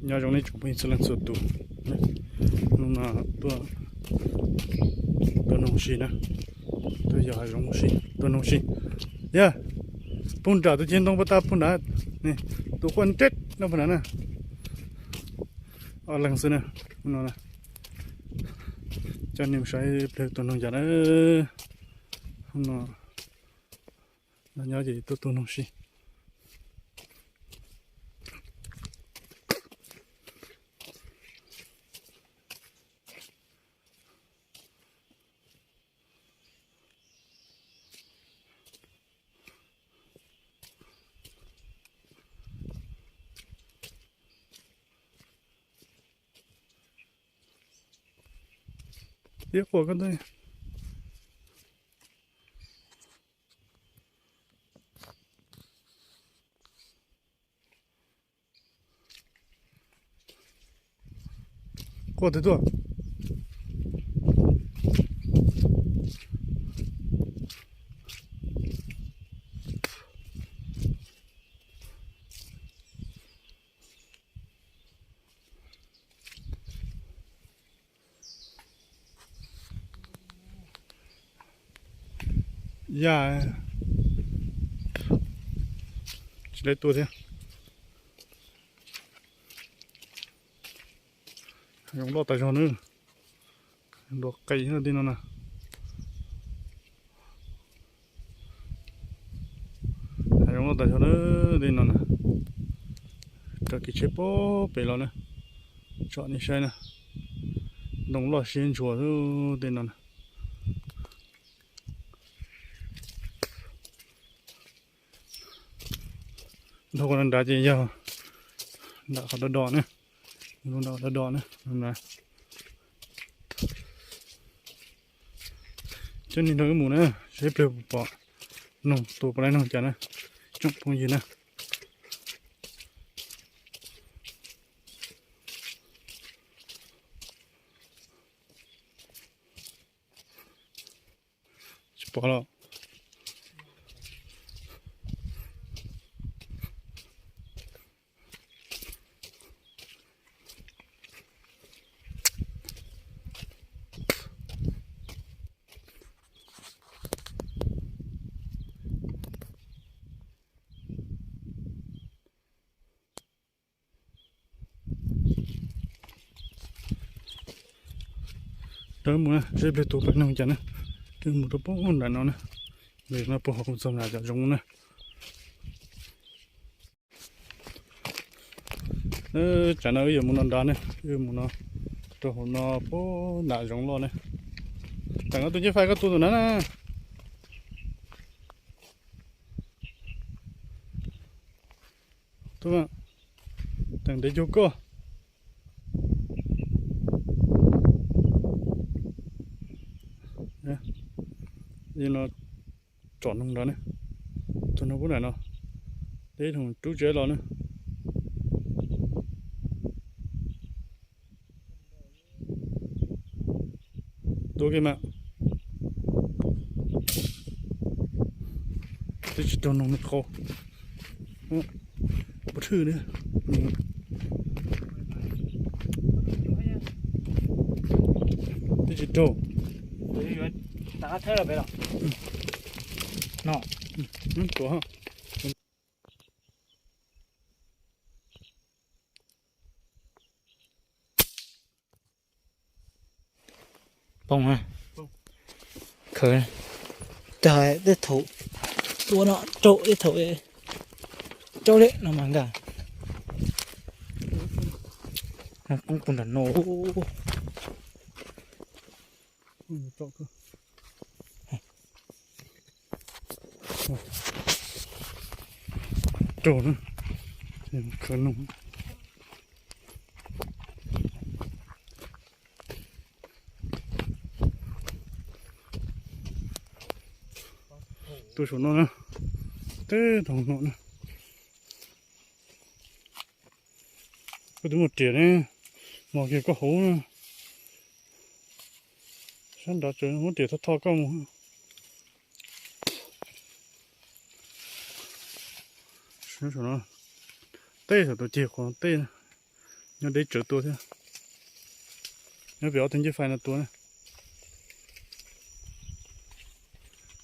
Nyob zoo nej tsoom phooj ywg txhua leej txhua tus, hnub no tuaj tua noog si na, tuaj yos hav zoov si, tua noog si. Yog pug nram tus ceg ntoo pas tas pug nrad, tus quaj nreb no pug nrad na. Ob leeg xwb na, hnub no na, coj nej mus saib peb tua noog cas na. Hnub no nyob ces tuaj tua noog si. Ib quaj koj ntej. Quaj twg tuaj? Yaj, tsis lawv tua thiab. Hav zoov loj tas zog na, nrov qis tej no na. Hav zoov loj tas zog na, tej no na. Raws kev tsheb pem los na, tsom nej saib na. Ntoo loj siab ntshua tej no na. Dhau qhov nrad ces yog nram qhov do do na, nram qhov do do na. Coj nej nrog wb mus na, saib pliag pom noog, tua puas tau noog cas na, tsoom phooj ywg na. Tsis pom los. Rov mus na, seb pliag tus pem noog cas na. Rov mus rau pem nram no na, vim no puag hauv kuv txog nram cov zoov na. Tsam no wb yuav mus no nrad ne, wb mus no, rau hauv no puag nram zoov loj ne. Teem, koj tus ncej fais koj tua tus na na. Teem, ntev cuag koj. No tsom noog nrad ne, tus noog puag nram no, teb thoom rub tsev los ne. Tua kiag mas. Twb tsis raug noog li qau. Puas thwj li. Twb tsis raug. No. Tuav. Poob. Khaws tag tej thaum tua no rau tej thaum rau li no mas nkag. Poob puag nram no. Rau na, khaws noog. Tus saum no na, teb tog no na. Koj twb muaj riam ne, mos kiag koj hauv na. Sab nrad tseem muab riam thov thov koj mus. Tej saum tus ceg qhov tej, Nyob deb tsawv tua thiab. Nyob pem ob tug ncej fais no tua na.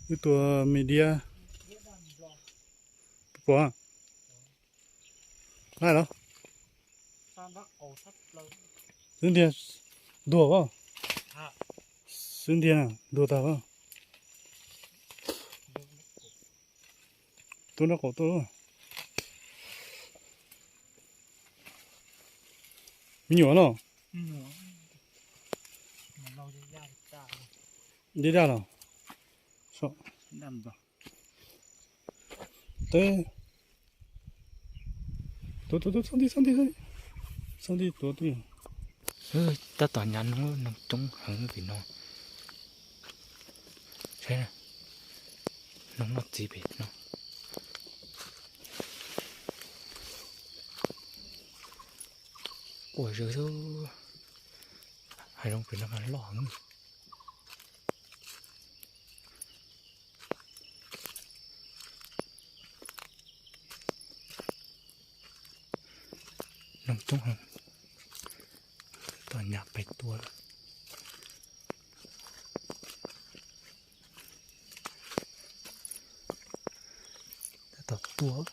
Wb tua me diab. Pom laj los. Xwb ntiag ntuag os. Xwb ntiag ntuag tag os. Tuaj nraub qaum tuaj. Me nyuam no. Dib daj los. Teb. Tuav, tuav, tuav, txhob nti, txhob nti, txhob nti, txhob nti, tuav twj. Tab tom nyab noob, noob coob heev vim no. Saib, noob noj txiv pem no. Ua zog xwb, hav zoov pem no mas loj heev. Noob coob heev, tom nyab pem tuaj lawm. Tab tom tuaj.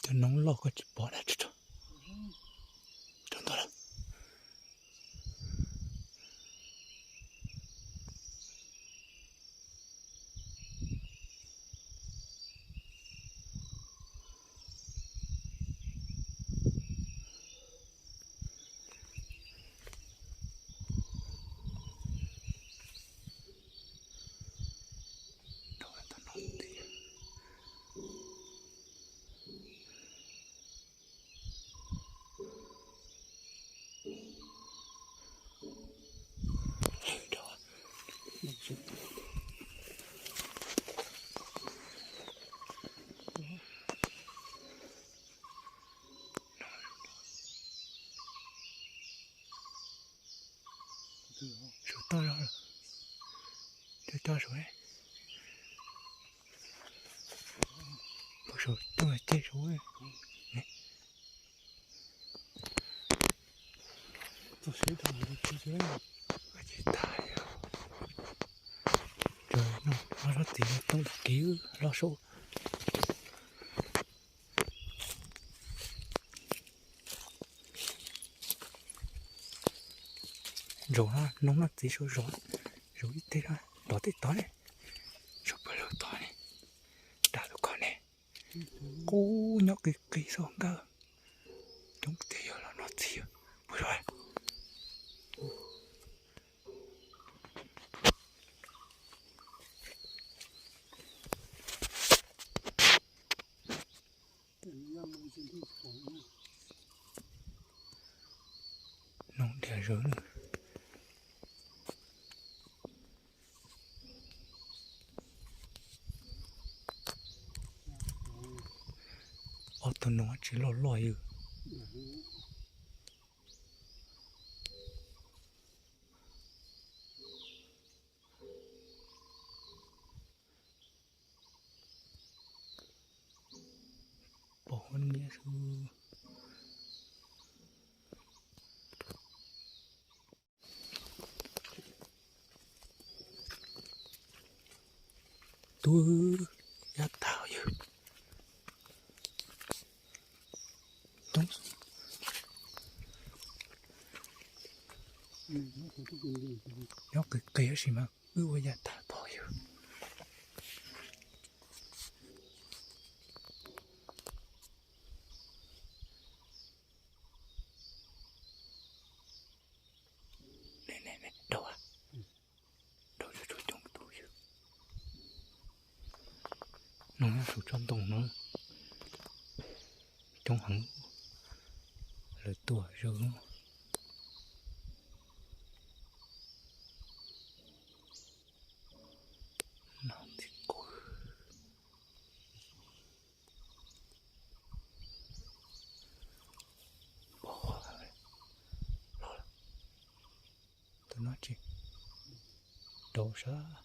Cov noob loj koj tsis pom na, tso, tso ntau lawm. Saum toj zog, cov coj saum, saum coj ceg saum. Ces tag, no, no txiv toob kiv los saum. Zaum no noob noj txiv saum zos, zaum ib teg tod tej tod ne, saum pawg lug tod ne, dam tus koj ne, qub nyob qis qis xwb nkawd, coob tiag yog los noj txiv puas zos. Noob diam zawv. Ob tug noob tsis loj loj yws. Tub, yaj tag yawg. Nyob qis qis tab sis mas wb ua yaj tag pog yawg. Rau, rau tsuag tsuag coob tus yawg. No nyob saum tsob ntoo no coob heev, lawv tuaj zog. No txiv qus. Pog, tus no tsis rau sab.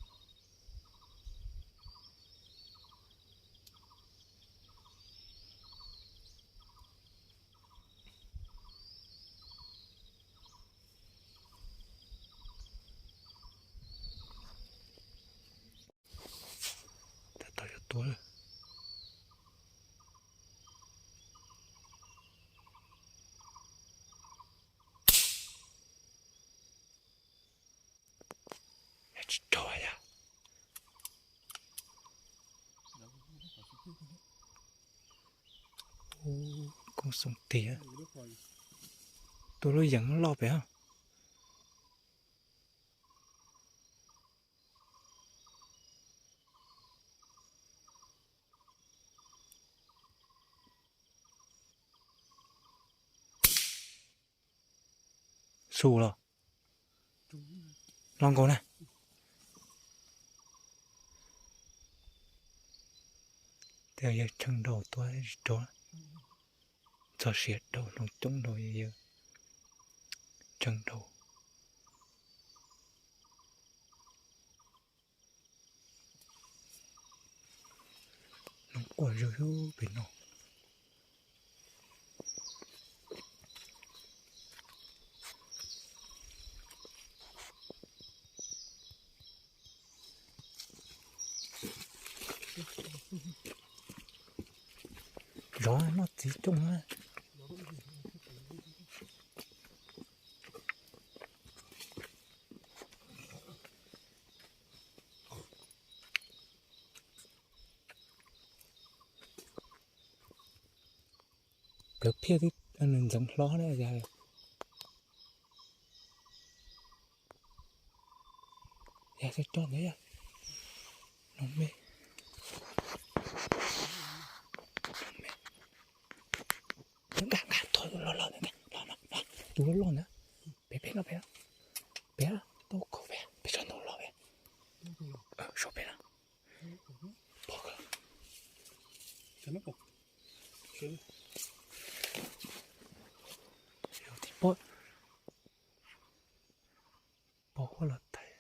Tab tom yuav tuaj lawm. Tsis rau yog. Koob xoo tiag. Tus lub yeem loj pem. Su los? Los nkaus na. Tej yawg tsheej rau tuaj tsis rau. Txog siav rau, hloov coob rau yawg tsheej rau. Nws quaj zog pem no. Zov noj txiv cooj na. Plawv phiaj twb ntxeev hlo na yog. Yog txawj coj ntawd yog. Noog me. Noog me. Nkag nkag tus loj loj ntawd, tus loj loj ntawd. Pem pem no pem no. Pem tau kaum pem pem tsob ntoo loj pem. Sau pem no. Pog. Yog tib pob. Pog huab los tais.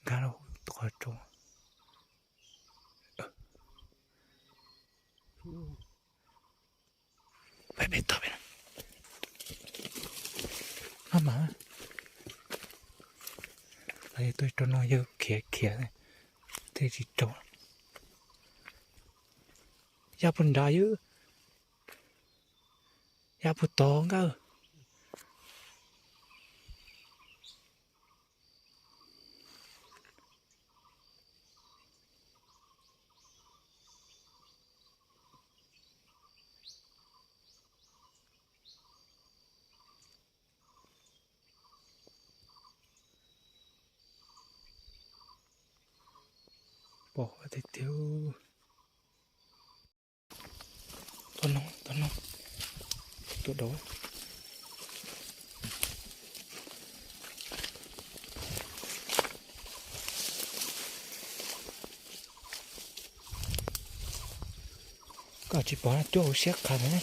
Nkag rau qhov tsua. Peb peb tog peb no. Maj mam. Lawv tuaj rau no yawg khiav khiav thiaj tsis raug. Yaj puag nrad yawg. Yaj puag tod nkawd. Pom huab tiag tiag. Tua noog, tua noog, tua dau. Koj tsis pom cuab hauv siab qha na.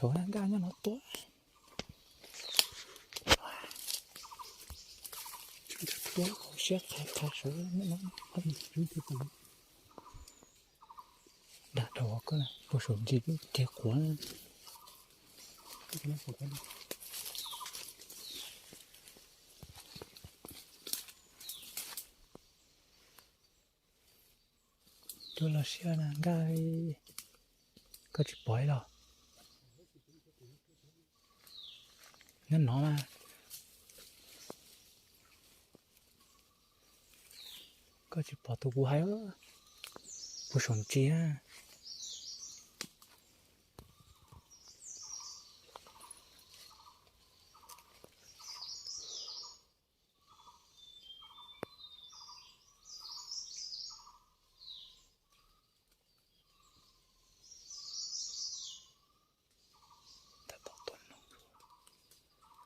Tus nkaj nyob no tuaj. Tuaj siab qha qha sawv no. Dag dhau koj, puag saum ntsis lub ceg quav. Cua los siab na nkaj, koj tsis pom los? Nyob no mas. Koj tsis pom tus kuv hais, puag saum ntsis na.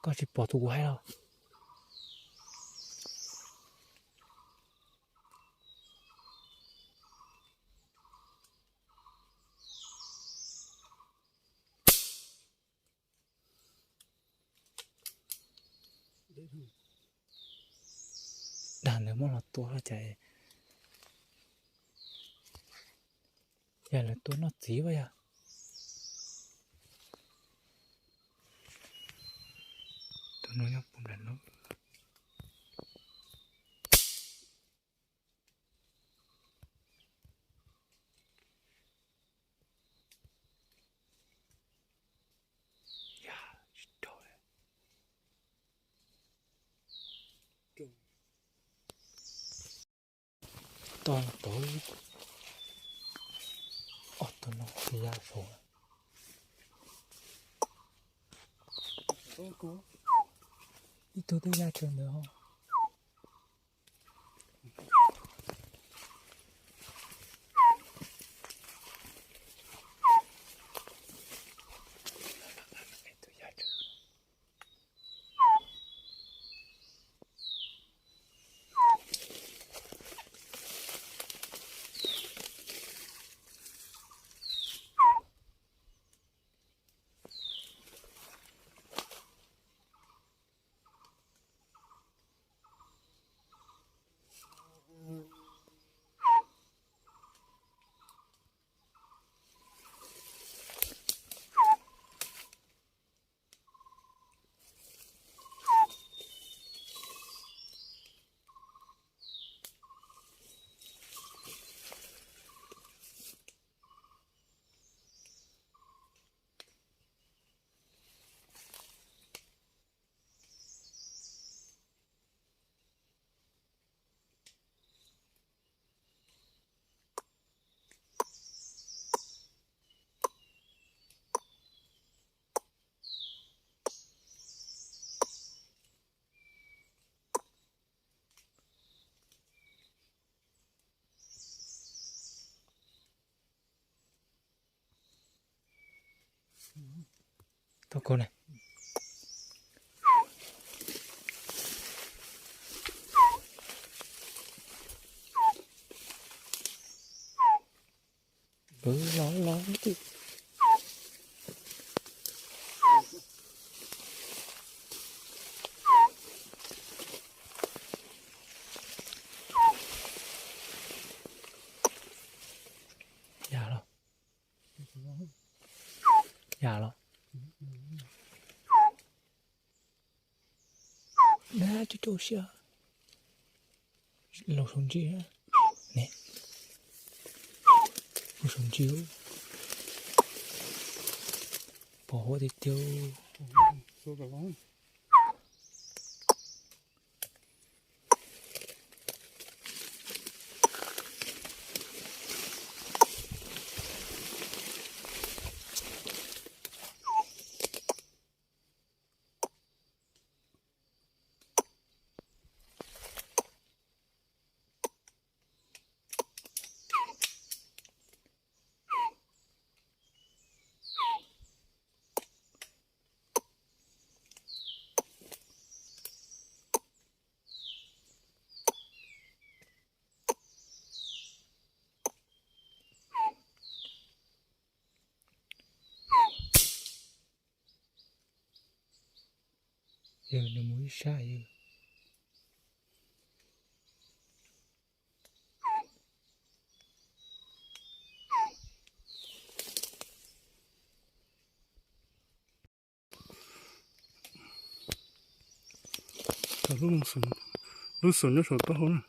Koj tsis pom tus kuv hais los? Dag ntawd muab los tua los cas, yog lawv tua noj txiv as yog. Tus no nyob puag nram no. Tau tau ob tug no twb ya saud. Ib tug twb ya tsawv ntawd. Tau koj ne. Los los. Yam los. Yam los. Nab coj coj siab. Laus saum ntsis ne. Laus saum ntsis. Pom huab tiag tiag. Yog nws mus ib sab yog. Lub xum nyob saum taub hau na.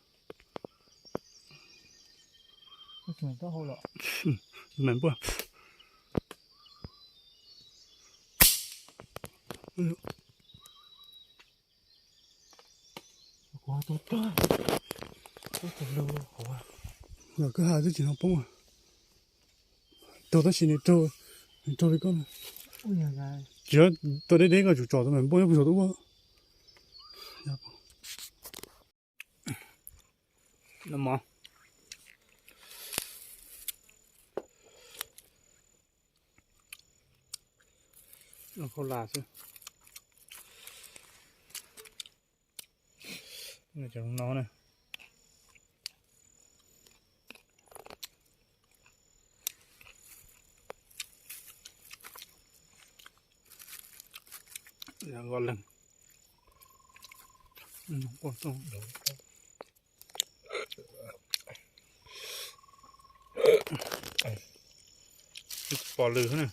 Mas npua. Los kwj ha twb tsis hnov poob. Raug tab sis nws raug, nws raug li koj. Tsis yog, tau deb deb koj tsum tsom tau mas npua nyob puag saum taub hau. Noj mov. Noj khaub hlab xwb. Cov no na. Nqos leeg. Pom lwm na.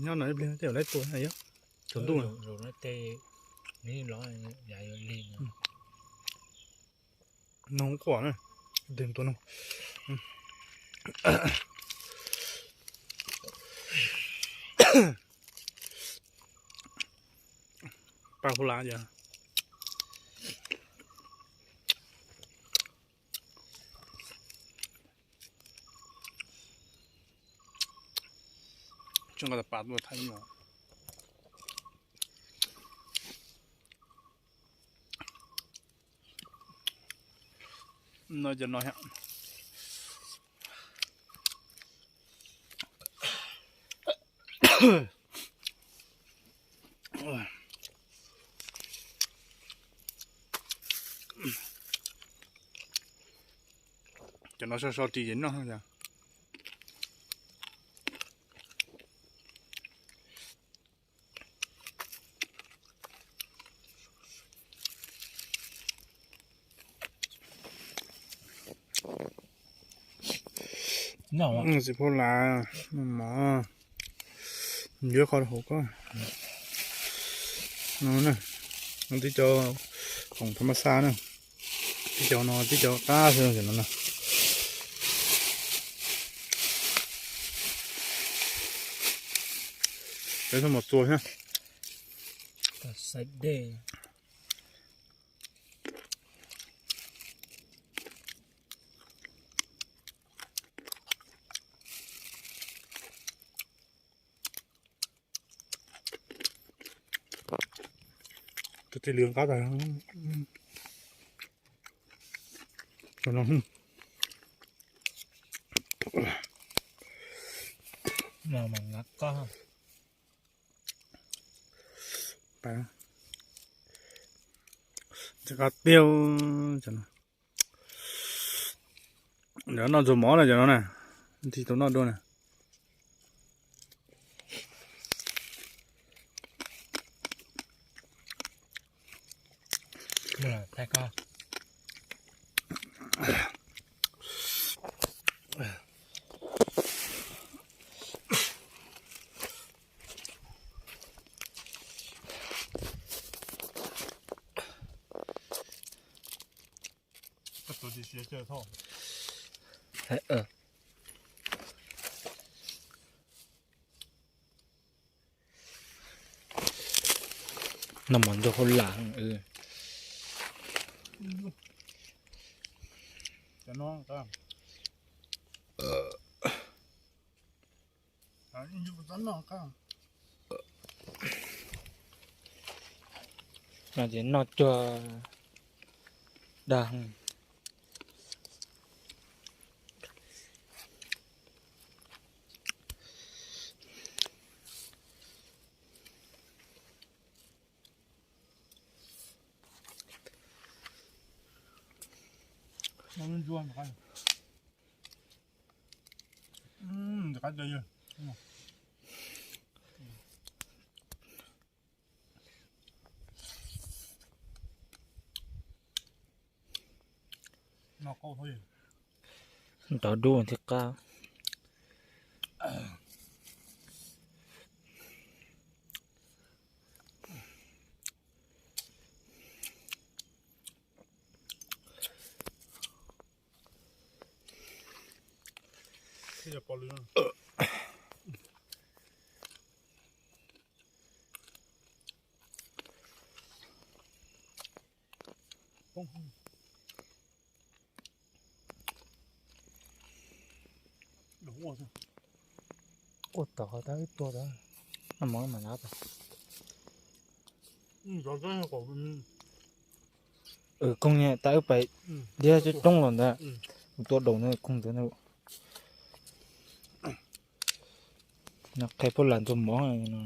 Nyob no ib pliag tej zaum lawv tua na yog tsaus ntuj. Noog quaj na, tus noog. Paj hu la yog. Tseem nqa tas pas tuaj thaij nyuam. No cov no thiab. Cov no so so ris ces noj. Txiv phaub las, mov, yuav qhov hauv koj. No na, tib co khoom thav mab xab na, tib co no tib co qab xwb no na. Peb txhob mus txua thiab. Tus tij li qab tas. Qab tiag. Cov no ntxuag mov na, cov no na, tsis tau noj dua na. Noj mov ntxuag hauj lwm. Ces noj cuag dag. Nrov dub thiab qab. Ua tau tab wb tua tab, noj mov mam lab tau. Koog niag tab wb pais diab coob coob los ntawd, kuv tua daus ntawd koog ntawd. Qhia puab lam tua mov no.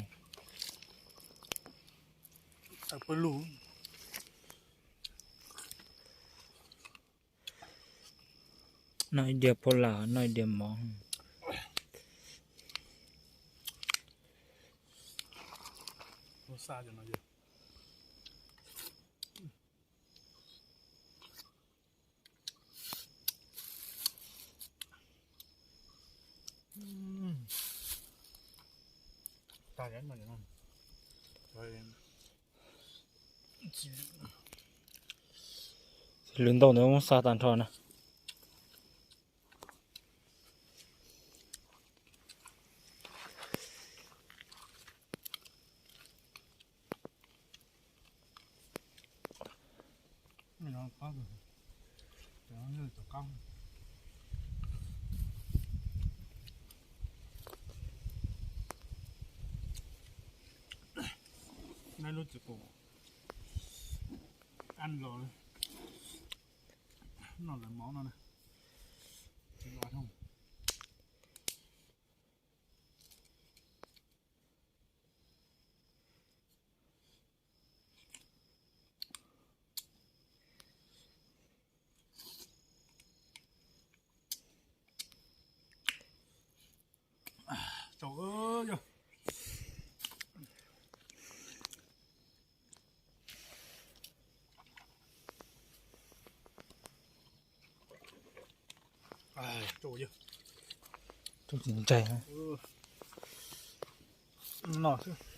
Noj ib diav phauj lam, noj ib diav mov. Lwm ntau ntawd muab xa tag nrho na. Lub txiv qus ab los noj lawv mov no na. Tus ntses no xwb.